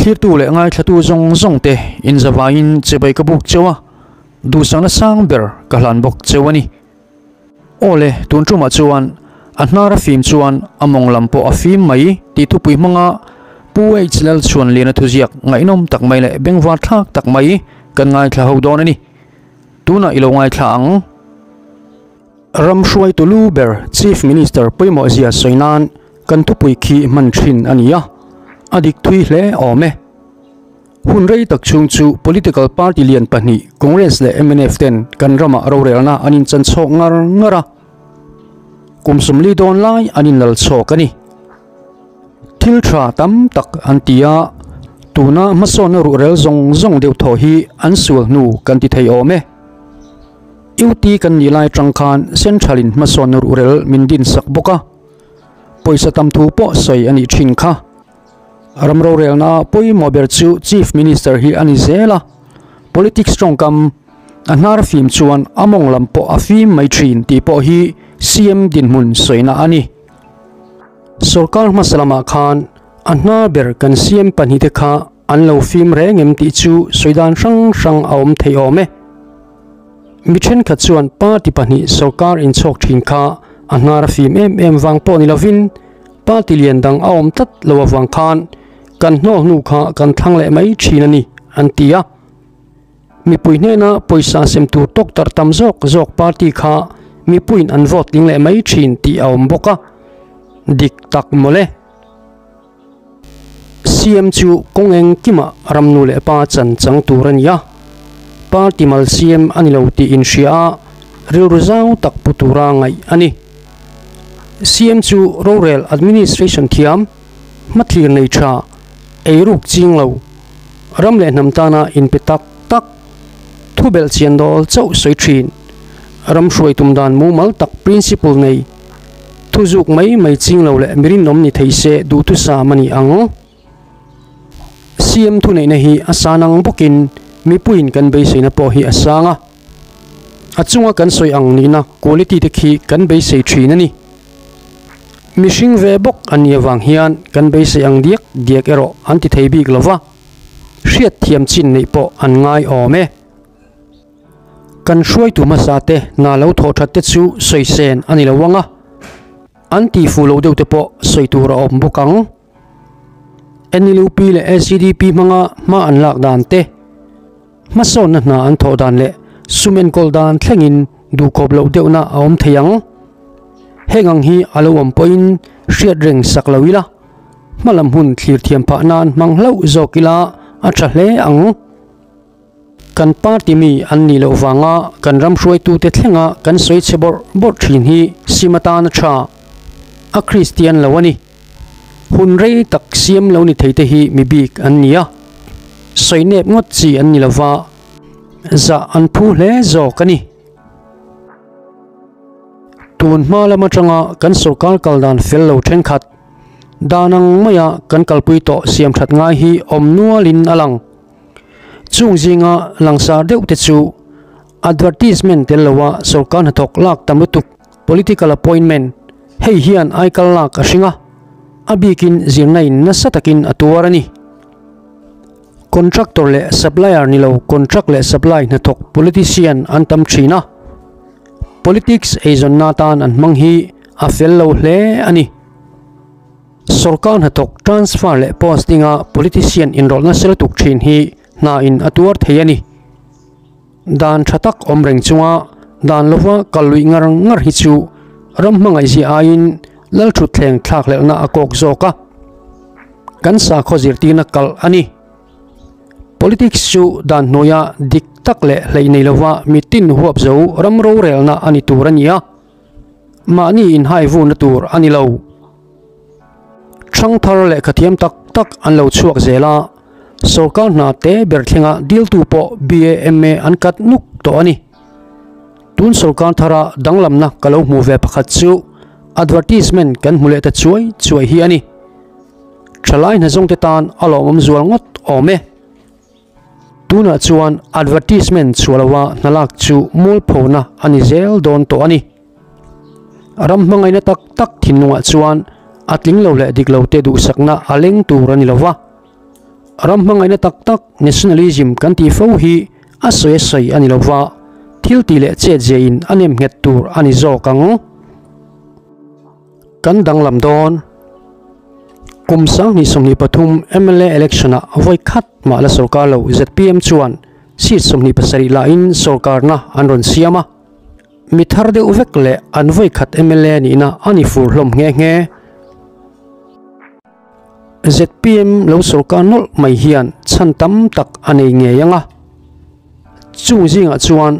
Thlirtu leh ngaithlatu zawng zawng te inzavaiin chibai ka buk cheu a, duhsakna sang ber ka hlan bawk cheu a ni. Aw le, tun tumah chuan a hnar a fim chuan a mawng lam pawh a fim mai tih thupui hmanga Pu H Lalchhuanliana thuziak ngaihnawm tak mai leh bengvar thlak tak mai kan ngaithla ho dawn a ni. Tunah i lo ngaithla ang. Ram hruaitu lu ber Chief Minister pawimawh zia sawi nan kan thupui khi hman thin a ni a, a dik thui hle awm e. Hun rei tak chhung chu political party lian pahnih Congress leh mnf ten kan ramah rorelna an inchan chhawk ngar ngar a, kum 40 dawn lai an inlal chhawk a ni. Thil tha tam tak an ti a, tuna hmasawnna ruhrel zawng zawng deuh thaw hi an sual hnu kan ti thei awm e. UT kan nih lai atang khan Central in hmasawnna ruhrel min din sak bawk a, pawisa tam thu pawh sawi a nih thin kha. Ram rorelna pawimawh ber chu Chief Minister hi a ni zel a, politics tawngkam a hnar fim chuan a mawng lam pawh a fim mai thin tih pawh hi CM dinhmun sawina a ni. Sorkar hmasa lamah khan a hnar ber kan CM pahnihte kha an lo fim reng em tih chu sawi dan hrang hrang a awm thei awm e. Mi thenkhat chuan party pahnih sorkar inchhawk thin kha a hnar a fim em em vang pawh ni lovin party lian dang a awm tlat lo avang khan kan hnawl hnu kha kan thlang leh mai thin a ni an ti a. Mipui hnena pawisa sem tur tawk tarh tam zawk zawk party kha mipuiin an vote tling leh mai thin tih a awm bawk a. Dik tak mawle. CM chu kawng engkimah ram nu leh pa chan chang tur a ni a, party mal CM a ni lo tih inhria a, rilru zau tak pu tura ngaih a ni. CM chu rorel administration thiam, hmathlir nei tha, eiruk ching lo, ram leh hnam tana inpe tak tak, thubelh chian dawl chauh sawi thin, ram hruai tum dan mumal tak principle nei, Thuzuk mai mai ching lo leh mirinawm ni thei se duhthusam a ni ang. CM thuneihna hi a san ang bawkin mipuiin kan beiseina pawh hi a sang a. A chunga kan sawi ang nihna quality te khi kan beisei thin a ni. Mihring ve bawk a nih avang hian kan beisei ang diak diak erawh an ti thei bik lova, hriatthiam chin neih pawh an ngai awm e. Kan hruaitu hmasa te hna lo thawh that te chu sawi sen a ni lo ang a, an tih fuh loh deuh te pawh sawi tur a awm bawk ang. NLUP leh SEDP hmanga hma an lak dan te, hmasawnna hna an thawh dan leh sum enkawl dan thlengin duhkhawp loh deuhna a awm thei ang. Heng ang hi a lo awm pawhin hriat reng sak lo ila, hmalam hun thlir thiam phah nan hmang hlauh zawk ila a tha hle ang. Kan party mi an nih loh vanga kan ram hruaitute thlenga kan sawi chhe bawrh bawrh thin hi sim atan a tha. A Kristian lo a ni. Hun rei tak siam lo ni theite hi mi bik an ni a. Sawi nep ngawt chi an ni lova, zah an phu hle zawk a ni. Tun hma lam atanga kan sorkar kal dan fel lo thenkhat, dan ang maia kan kalpui tawh siam that ngai hi awm nualin a lang. Chung zinga langsar deuh te chu advertisement tel loa sorkar hnathawk lak tam lutuk, political appointment, hei hian aikal lak a hring a, a bikin zirna in nasa takin a tuar a ni. Contractor leh supplier ni lo contract leh supply hnathawk politician an tam thin a, politics eizawnna atan an hmang hi a fel lo hle a ni. Sorkar hnathawk transfer leh posting-a politician inrawlhna sel tuk thin hi hna in a tuar thei a ni. Dan tha tak awm reng chunga dan lova kal luih ngar ngar hi chu ram hmangaihzia aiin lalthutthleng thlakhlelhna a kawk zawk a, kan sakhaw zirtirna kalh a ni. Politics chu dan hnuaia dik tak leh hleih nei lova mitin huap zo ram rorelna a ni tur a ni a. Mahni inhai vurna tur a ni lo. Thangthar lehkha thiam tak tak an lo chhuak zel a, sorkar hna te ber thlenga diltu pawh BAMA an kat nuk tawh a ni. Tun sorkar thara danglamna ka lo hmu ve pakhat chu advertisement kan hmu leh ta chuai chuai hi a ni. Thalai hnazawngte tan a lawmawm zual ngawt awm e. Tunah chuan advertisement chhuah loha hnalak chu mualphona a ni zel dawn tawh a ni. Ram hmangaihna tak tak thinlungah chuan a tling lo leh dik lo te duhsakna a leng tur a ni lo va. Ram hmangaihna tak tak, nationalism, kan tih fo hi a sawi a sawi a ni lo va, thil tih leh chet ziahin a nem nghet tur a ni zawk ang. Kan danglam dawn. Kum 2023 mla election-ah vawi khat mah la sorkar lo zpm chuan seat 27 lahin sorkarna an rawn siam a. Mi thar deuh vek leh an vawi khat mla nihna a ni fur hlawm nghe nghe. Zpm lo sorkar nawlh mai hian chhan tam tak a nei ngei ang a. Chung zingah chuan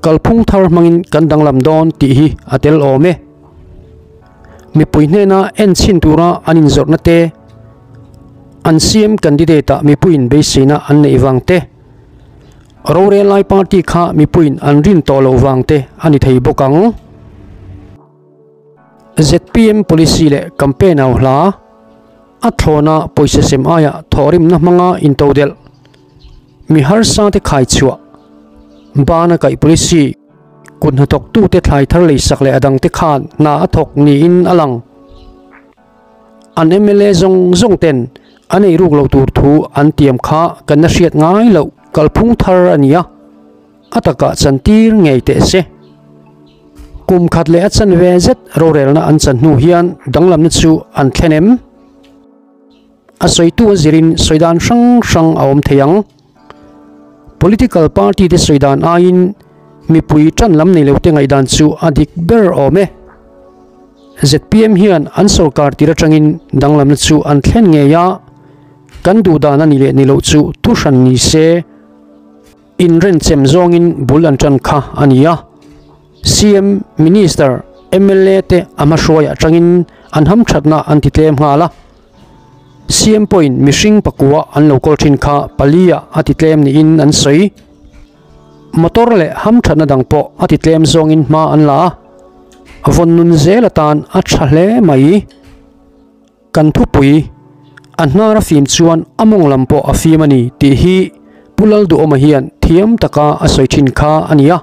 kalphung thar hmangin kan danglam dawn tih hi a tel awm e. Mipui hnena en chhin tura an inzawrhna te, an CM candidate-ah mipuiin beiseina an neih vang te, rorel lai party kha mipuiin an rin tawh loh vang te a ni thei bawk ang. Zpm policy leh campaign au hla, a thlawna pawisa sem aia thawhrimna hmanga intodelh, mi harsa te khai chhuah, bana kaih policy, kut hnathawktute thlai thar leisak leh a dangte khan hna a thawk niin a lang. An mla zawng zawng ten an ei ruk lo tur thu an tiam kha kan la hriat ngai loh kalphung thar a ni a. A takah chantir ngei teh se. Kum khat leh a chanve zet rorelna an chan hnu hian danglamna chu an thlen em? A sawitu a zirin sawi dan hrang hrang a awm thei ang. Political party te sawi dan aiin mipui tan lam nei lote ngaihdan chu a dik ber awm e. Zpm hian an sorkar tir atangin danglamna chu an thlen ngei a, kan duh dan a ni leh ni loh chu thuhran ni se. Inrenchem zawngin bul an tan kha a ni a, CM, Minister, mla te a hmahruai atangin an hamthatna an ti tlem nghal a. CM pawhin mihring pakua an lo kawl thin kha palia a ti tlem niin an sawi. Motor leh hamthatna dang pawh a ti tlem zawngin hma an la a, vawn nun zel atan a tha hle mai. Kan thupui, A hnar a fim chuan a mawng lam pawh a fim a ni tih hi Pu Lalduhawma hian thiam taka a sawi thin kha a ni a.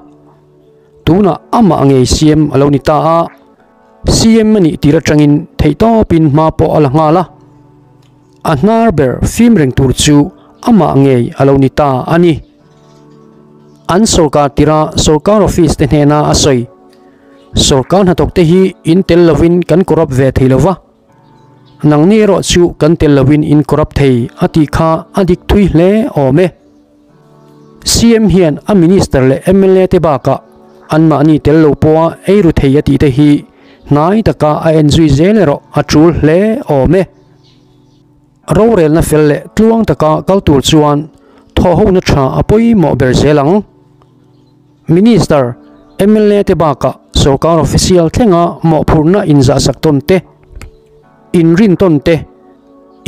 Tunah amah ngei CM a lo ni ta a, CM a nih tir atangin theihtawpin hma pawh a la nghal a. A hnar ber fim reng tur chu amah ngei a lo ni ta a ni. An sorkar tira sorkar office te hnena a sawi. Sorkar hnathawkte hi in tel lovin kan corrupt ve thei lova, nangni erawh chu kan tel lovin in corrupt thei a tih kha a dik thui hle awm e. CM hian a minister leh mla te bakah anmahni tel lo pawha ei ru thei a tih te hi hnai taka a en zui zel erawh a tul hle awm e. Rorelna fel leh tluang taka kal tur chuan thawhhona tha a pawimawh ber zel ang. Minister, mla te bakah sorkar official thlenga mawhphurhna inzahsak tawn te, inrin tawn te,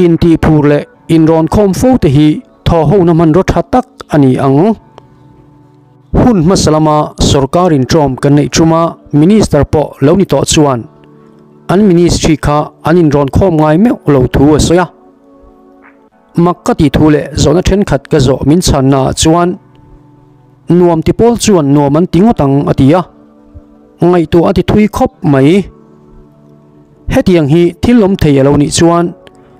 intihphur leh inrawnkhawm fo te hi thawhhona hmanraw tha tak a ni ang. Hun hmasa lama sorkar inṭawm kan neih ṭuma Minister pawh lo ni tawh chuan an ministry kha an inrawnkhawm ngai meuh lo thu a sawi a. Mak ka tih thu leh zawhna thenkhat ka zawh min chhanna ah chuan nuam ti pawl chuan nuam an ti ngawt ang a ti a, ngaihtuah a ti thui khawp mai. Hetiang hi thil awm thei a lo nih chuan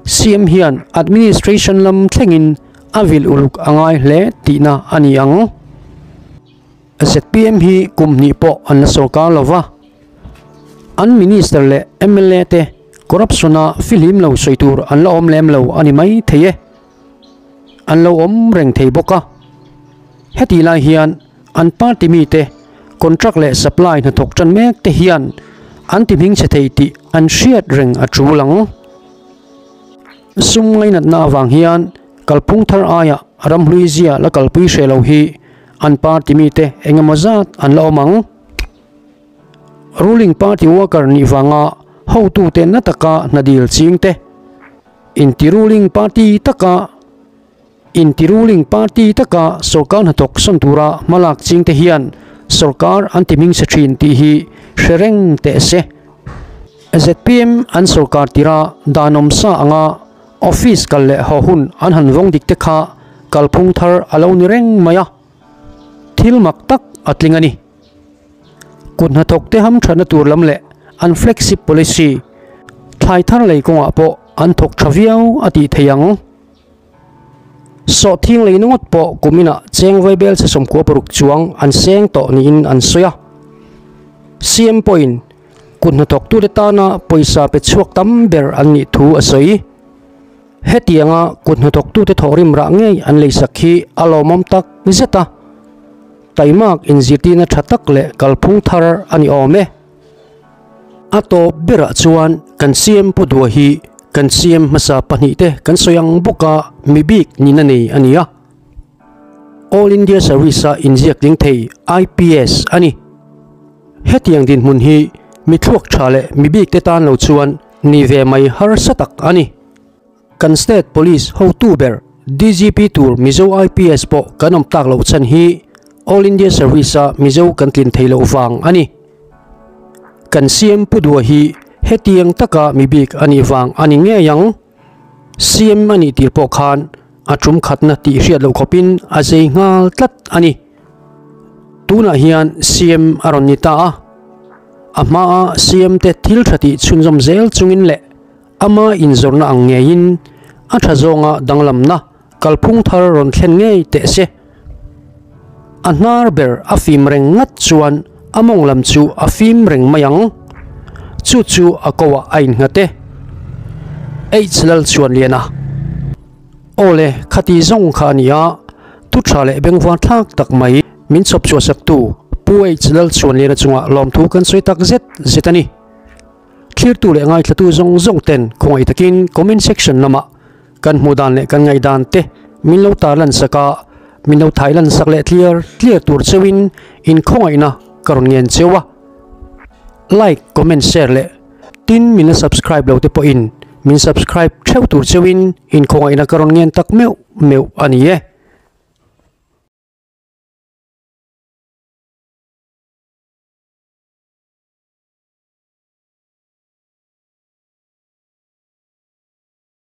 CM hian administration lam thlengin a vilh uluk a ngai hle tihna a ni ang. Zpm hi kum hnih pawh an la sorkar lo va, an minister leh mla te corruption-a fihlim lo sawi tur an la awm lem lo a ni mai thei e. An lo awm reng thei bawk a. Hetih lai hian an party mite contract leh supply hnathawk tan mek te hian an ti hming chhe thei tih an hriat reng a tul ang. Sum ngainatna avang hian kalphung thar aia ramhlui zia la kalpui hreh lo hi an party mite engemaw zat an la awm ang. Ruling party worker nih vanga hotute na taka hna dil ching te, inti ruling party taka inti ruling party taka sorkar hnathawk sawn tura hmalak ching te hian sorkar an ti hming chhe thin tih hi hre reng teh se. Zpm an sorkar tira danawm sa anga office kal leh haw hun an han vawng dik te kha kalphung thar a lo ni reng mai a, thil mak tak a tling a ni. Kut hnathawk te hamthatna tur lam leh an flagship policy thlai thar lei kawngah pawh an thawk tha viau a tih theih ang. Sawhthing lei na ngawt pawh kuminah cheng vaibel chhe 96 chuang an seng tawh niin an sawi a. CM pawhin kut hnathawktute tana pawisa pe chhuak tam ber an nih thu a sawi. Hetianga kut hnathawktute thawhrim rah ngei an leisak hi a lawmawm tak zet a, taimak inzirtirna tha tak leh kalphung thar a ni awm e. A tawp berah chuan kan CM Pu Dua hi kan CM hmasa pahnihte kan sawi ang bawka mi bik nihna nei a ni a. All India Service-a inziak tling thei IPS a ni. Hetiang dinhmun hi mi thluak tha leh mi bikte tan lo chuan ni ve mai harsa tak a ni. Kan State Police hotu ber DGP tur Mizo IPS pawh kan awm tak loh chhan hi All India Service-a Mizo kan tlin thei loh vang a ni. Kan CM Pu Dua hi hetiang taka mi bik a nih vang a ni ngei ang. CM a nih tir pawh khan a tum khatna tih hriat loh khawpin a zei nghal tlat a ni. Tunah hian CM a rawn ni ta a, a hmaa CM te thil tha tih chhunzawm zel chungin leh Ama inzawrhna ang ngeiin a tha zawnga danglamna kalphung thar rawn thlen ngei teh se. A hnar ber a fim reng ngat chuan a mawng lam chu a fim reng mai ang. Chu chu a koah a innghat e. H Lalchhuanliana. Aw le, khati zawng kha a ni a, thu tha leh bengvar thlak tak mai min chhawp chhuahsaktu Pu H Lalchhuanliana chungah lawmthu kan sawi tak zet zet a ni. Thlirtu leh ngaithlatu zawng zawng ten khawngaih takin comment section lamah kan hmuh dan leh kan ngaih dan te min lo tar lan sak a, min lo thai lan sak leh tliar tliar tur cheuhin in khawngaihna ka rawn ngen cheu a. Like, comment, share leh tin min la subscribe lo te pawhin min subscribe theuh tur cheuhin in khawngaihna ka rawn ngen tak meuh meuh a ni e.